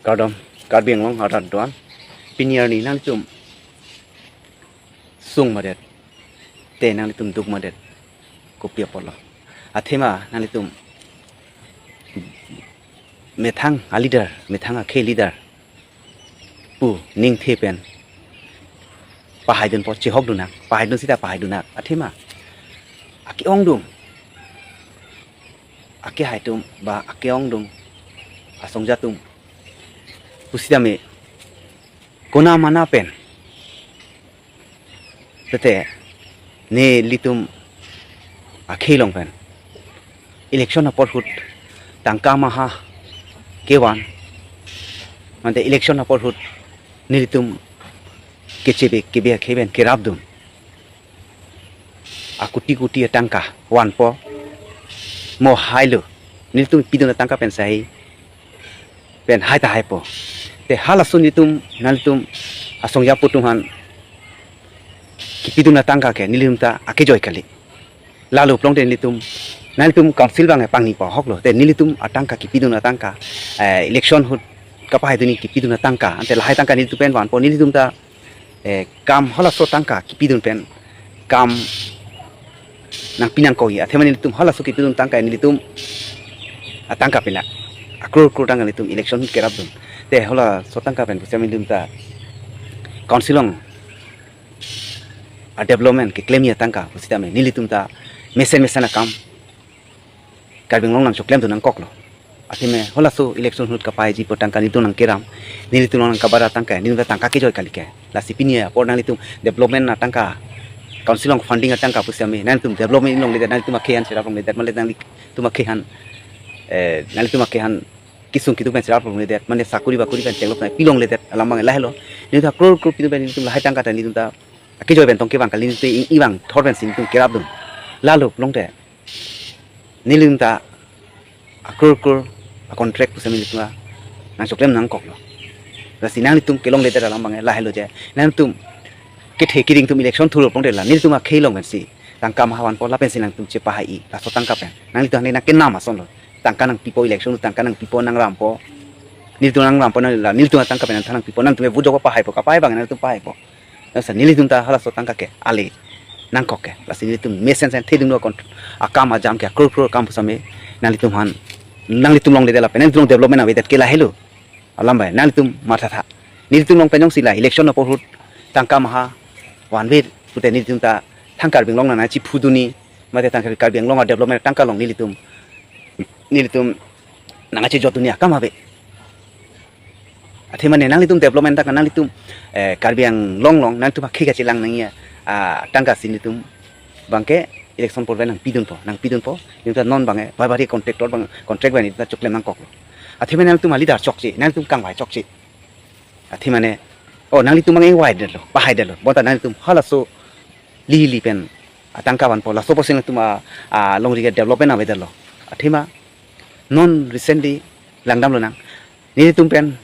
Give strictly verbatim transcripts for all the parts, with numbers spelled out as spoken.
Kardom, Karbi Anglong arat do-an. Pini arni nanglitum sung madet, te nanglitum duk madet, kopi apotlo? Athema nanglitum methang a leader, methang akhei leader pu ningthe pen pahaidun apot chehokdun nang, pahaidun sita pahaidun nang. Athema ake-ongdung, akehai atum ba ake-ongdung asongja atum pusitame konat mana pen, tete nelitum akhei along pen election apor ahut tangka maha kevan, mate election apor ahut nelitum kechebe kebe akhei pen kerapdun, akuti kuti atangka vanpo, mo hailo, nelitum pidun atangka pen sai pen hai ta haipo. Te halason nelitum, nanglitum asongja apo atum aphan kipidun atangka ke nelitum ta akejoi kali. Lalo pulote nelitum, nanglitum council abang pangni pa ahoklo. Te nelitum atangka kipidun atangka, eh, election ahut kapahaidunji kipidun atangka, ante lahai tangka nelitum pen vanpo, nelitum ta, eh, kam halaso tangka kipidun pen kam nangpi nangkokji. Athema nelitum halaso kipidun tangka, nelitum atangka pila akror kror tangka nelitum election ahut kerapdun. Te halaso tangka pen pusitame nelitum ta council along a development keklemji atangka pusitame nelitum ta mesen mesen akam Karbi Anglong nangchoklemdun nangkoklo. Athema halaso election ahut kapaiji pu tangka nelitum nangkeram, nelitum nangkabara tangka, nelitum ta tangka kejoi kali ke. Lasi pini apor nanglitum development atangka, council along funding atangka pusitame nanglitum development longledet, nanglitum akhei aphan cherap longledet, mate nanglitum akhei aphan, eh, nanglitum akhei aphan kesung keduk pen cherap longledet, mate sakori bakori pen chenglok nangpi longledet alam abang lahelo. Nelitum ta kror kror pidun pen nelitum lahai tangka ta nelitum ta akejoi pen tong kevang kali, nelitum ing-i vangthor pensi nelitum kerapdun. Lalo pulote nelitum ta akror kror a contract pusitame nelitum ta nangchoklem nangkoklo. Lasi nanglitum kelongledet alam abang lahelo je, nanglitum kethe kering atum election thurlo pulote la nelitum akhei along pensi tangka maha vanpo, lapensi nangtum chepahai-i laso tangka pen. Nanglitum hane nangkenam asonlo. Tangka nangpipo, election tangka nangpipo, nangrampo. Nelitum nangrampo, nang la nelitum atangka pen nangthan nangpipo, nangtum vote jok pahaipo, kapai abang nangtum pahaipo. Lasi nelitum ta halaso tangka ke ale nangkok ke. Lasi nelitum mesen sen thedung lo kon akam ajam ke, akror kror akam pusitame nanglitum aphan, nanglitum longledet lapen nanglitum along development avedet ke lahelo. Alam abang nanglitum mathatha. Nelitum along pen jongsi la election apor ahut tangka maha vanve pute nelitum ta thang Karbi Anglong nangchephudunji, mate thang Karbi Anglong a development tangka along nelitum, nelitum nangchejotdunji akam ave. Athema ne nanglitum development tangka, nanglitum, eh, Karbi Anglong along nanglitum akhei kachelang nangji, ah, tangka si nelitum abangke election apor pen nangpidunpo, nangpidunpo. Nelitum ta non abang, eh, bhai bhari contractor abang, contract abang nelitum ta choklem nangkoklo. Athema nanglitum a leader chokche, nanglitum kangvai chokche. Athema ne, oh, nanglitum abang ingvaidetlo, pahaidetlo. Bonta nanglitum halaso lili pen atangka vanpo, laso apotsi nangtum a, alongri ke development avedetlo. Athema non recently langdamlonang, nelitum pen,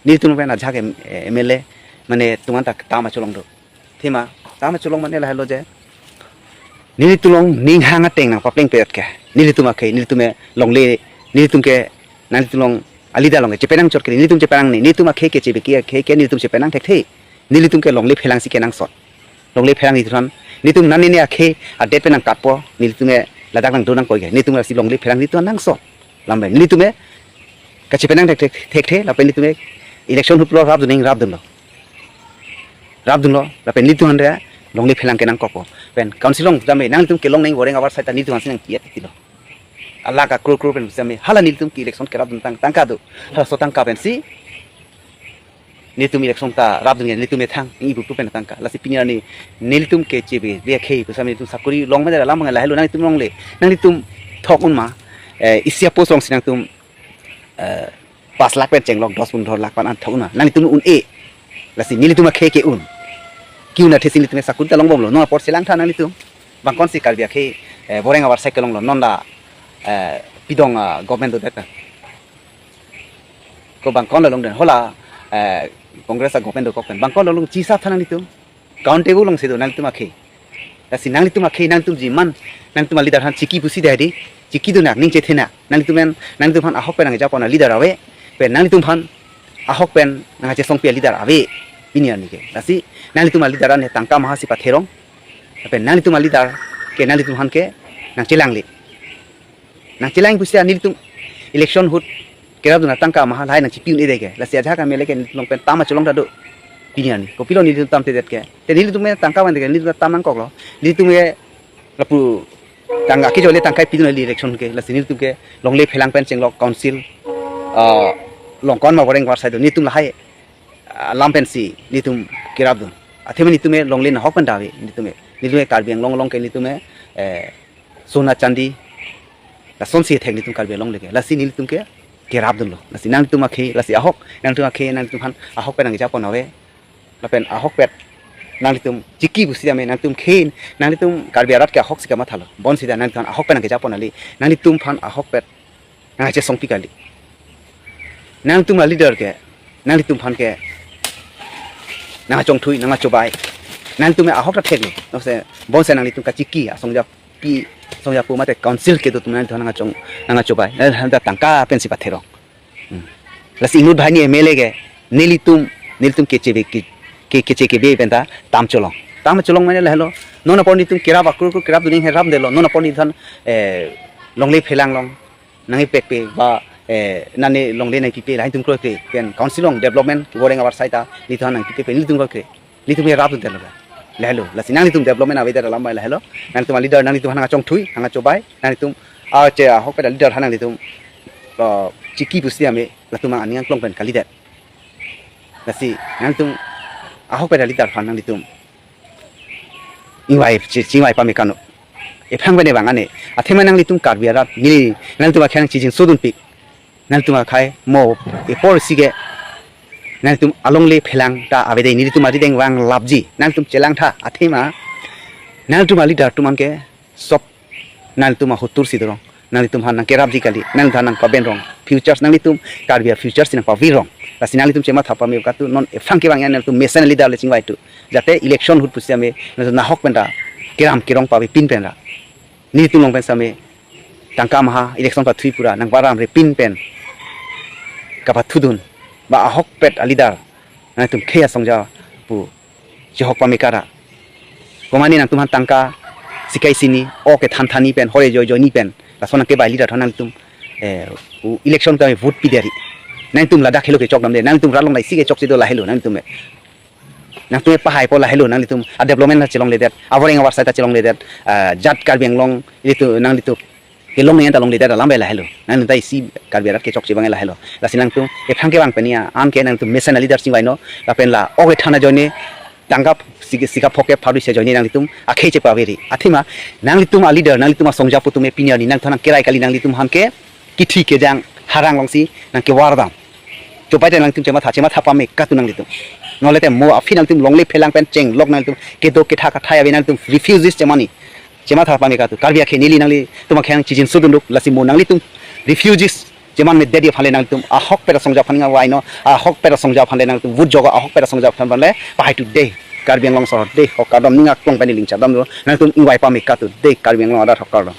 nelitum pen ajahak M-, M L A, mane tuman ta tam acholong do. Athema tam acholong mane lahelo je, nelitum along ning hang ateng nangpapleng peyot ke, nelitum akhei, nelitum alongle, nelitum ke, nanglitum along a leader along ke chepenang chot ke, nelitum chepenang ne, nelitum akhei ke chebeki akhei ke nelitum chepenang thekthe. Nelitum ke longle phelangsi kenangsot. Longle phelang nelitum aphan, nelitum nani ne akhei adet pen nangkatpo, nelitum ke ladak nangdun nangkoi ke, nelitum lasi longle phelang nelitum nangsot. Alam abang nelitum ke kachepenang thek thek thek the, lapen nelitum ke election ahut lo rapdun ning rapdunlo. Rapdunlo, lapen nelitum aphan re longle phelang kenangkokpo. Pen council along tame nanglitum kelong nangji voreng abar sai ta nelitum aphansi nangpi-et tilo. Alakh akror kror pen pusitame hala nelitum ke election kerapdun tang, tangka do. Halaso tangka pensi nelitum election ta rapdun, nelitum methang ing-i buktu pen tangka. Lasi pini arni nelitum kechebe, be akhei pusitame nelitum sakori long mane alam abang lahelo, nanglitum longle, nanglitum thok un ma, eh, isi a post alongsi nangtum, eh, pas lakh pen chenglok, dos pundro lakh pen an thok un ma, nanglitum un-e. Lasi nelitum akhei ke-un. Ke-un athesi nelitum sakori ta longbomlo. Non apor chelangtha nanglitum. Bangkonsi Karbi akhei, eh, voreng abar sai kelonglo. Non la, eh, pidong, ah, government dodet pen. Ko bangkon la longdun, hala, eh, Congress a government dokok pen. Bangkon la long chisap tha nanglitum. Countable alongsi do nanglitum akhei. Lasi nanglitum akhei, nanglitum jiman, nanglitum a leader aphan chiki pusi dei di, chikidun nang, ning chethe nang. Nanglitum pen, nanglitum aphan ahok pen nangjapo a leader ave, pen nanglitum aphan ahok pen nangkachesongpi a-leader ave pini arni ke. Lasi nanglitum a-leader an tangka maha si patherong. Lapen nanglitum a-leader ke nanglitum aphan ke nangchelangle. Nangchelang pusi nelitum election ahut kerapdun atangka maha lahai nangchipi un-e dei ke. Lasi ajahak amele ke nelitum along pen tam acholong ta do pini arni. Kopilo nelitum tamtedet ke? Te nelitum ke tangka van ke nelitum tam nangkoklo. Nelitum ke lapu tangka kejole tangka pidun kali election ke. Lasi nelitum ke longle phelang pen chenglok council, ah, longkon ma boreng war sai do nelitum lahai, ah, alam pensi nelitum kerapdun. Athema nelitum ke longle nahok pen ta ave nelitum ke. Nelitum ke Karbi Anglong along ke nelitum ke, eh, sona chandi lasonsi thek nelitum Karbi Anglong le ke. Lasi nelitum ke kerapdunlo. Lasi nanglitum akhei, lasi ahok, nanglitum akhei, nanglitum aphan ahok pen nangkejapon ave. Lapen ahokpet nanglitum chiki pusi tame nanglitum khin, nanglitum Karbi arat ke ahok si kamathalo. Bonsita nanglitum ahok pen nangkejapon kali, nanglitum aphan ahokpet nangkachesongpi kali. Nanglitum a-leader ke nanglitum aphan ke nangkachongthui, nangkachobai. Nanglitum ahok ta theklo. Nose bonse nanglitum kachiki asongjapi, songjapo mate council kedo atum nanglitum nangkachong, nangkachobai. Nanglitum tangka pensi patherong. Hmm. Lasi inut banghini M L A ke nelitum, nelitum keche be ke, ke, keche kebe pen ta tam cholong. Tam cholong mane lahelo. Non apor nelitum kerap akur kur kerapdun nangherapdetlo. Non apor nelitum, eh, longle phelang along nangkepekpe ba, eh, nane longle nangpipe lahai nelitum kroikre pen council along development boreng abar sai ta nelitum nangpipe pen nelitum kroikre. Nelitum kerapdundetlo. Lahelo. Lasi nanglitum development avedet alam bai lahelo. Nanglitum a-leader nanglitum aphan nangkachongthui, nangkachobai, nanglitum ache ahokpet a-leader aphan nanglitum, uh, chiki pusi tame latum aning angklong pen kalidet. Lasi nanglitum ahokpet a-leader aphan nanglitum ingvai chi-, chingvai pame kano. Ephrang bene bang ane. Athema nanglitum Karbi arat neli nanglitum akhei nangchijinsodunpik. Nanglitum akhei mo epor si ke nanglitum alongle phelang ta ave dei, nelitum arideng vanglapji. Nanglitum chelangtha athema nanglitum a-leader atum an ke sop nanglitum ahotur si dorong. Nanglitum aphan nangkerapji kali, nanglitum aphan nangpabenrong. Futures nanglitum Karbi a-futures si nangpavirong. Lasi nanglitum chematha pame katu, non ephrang kevang ya nanglitum mesen a-leader le chingvai tu. Jate election ahut pusi tame nanglitum nahok pen ta keram kerong pavepin pen ra. Nelitum along pen same tangka maha election pathui pura nangparamrepin pen kapathudun ba ahokpet a-leader nangtum khei asongja pu chehok pame kara. Komane nangtum aphan tangka sikai sini, ok kethan thani pen, hore joi joini pen, lason nangkebai a-leader aphan nangtum, eh, u-, election ta vote pideri. Nangtum ladak helo kechokdamde, nangtum rat along laisi kechokche do lahelo nangtum, eh. Nangtum pahaipo lahelo, nanglitum a-development ta chelongledet, aboreng abar sai ta chelongledet, ah, jat Karbi Anglong, ilitum nanglitum kelong nangta longledet alam bai lahelo. Nangtum ta isi Karbi arat kechokche abang lahelo. Lasi nangtum ephrang kevang pen ya, anke nangtum mesen a-leader chingvaino, lapen la ok kethan ajoine, tangka sik-, sika phok ke pharo isi ajoine nanglitum akhei chepaveri. Athema nanglitum a-leader, nanglitum asongja pu atum pini arni nangtum nangkerai kali, nanglitum aphan ke kithi kejang harang alongsi nangkevardam. Chopai te nangtum chematha, chematha pame katu nanglitum. Nole te mo aphi nangtum longle phelang pen chenglok nangtum kedo ketha kathai ave nangtum refugees chemani. Chematha pame katu. Karbi akhei neli nanglitum akhei nangchijinsodunduk, lasi mo nanglitum refugees cheman me dedi aphan le nangtum ahokpet asongja aphan ingvaino, ahokpet asongja aphan le nangtum vote jogo ahokpet asongja aphan le pahai tu dei. Karbi Anglong sohor dei, hok kardom, ning aklong pen ling chadam do, nangtum ingvai pame katu dei, Karbi Anglong arat hok kardom.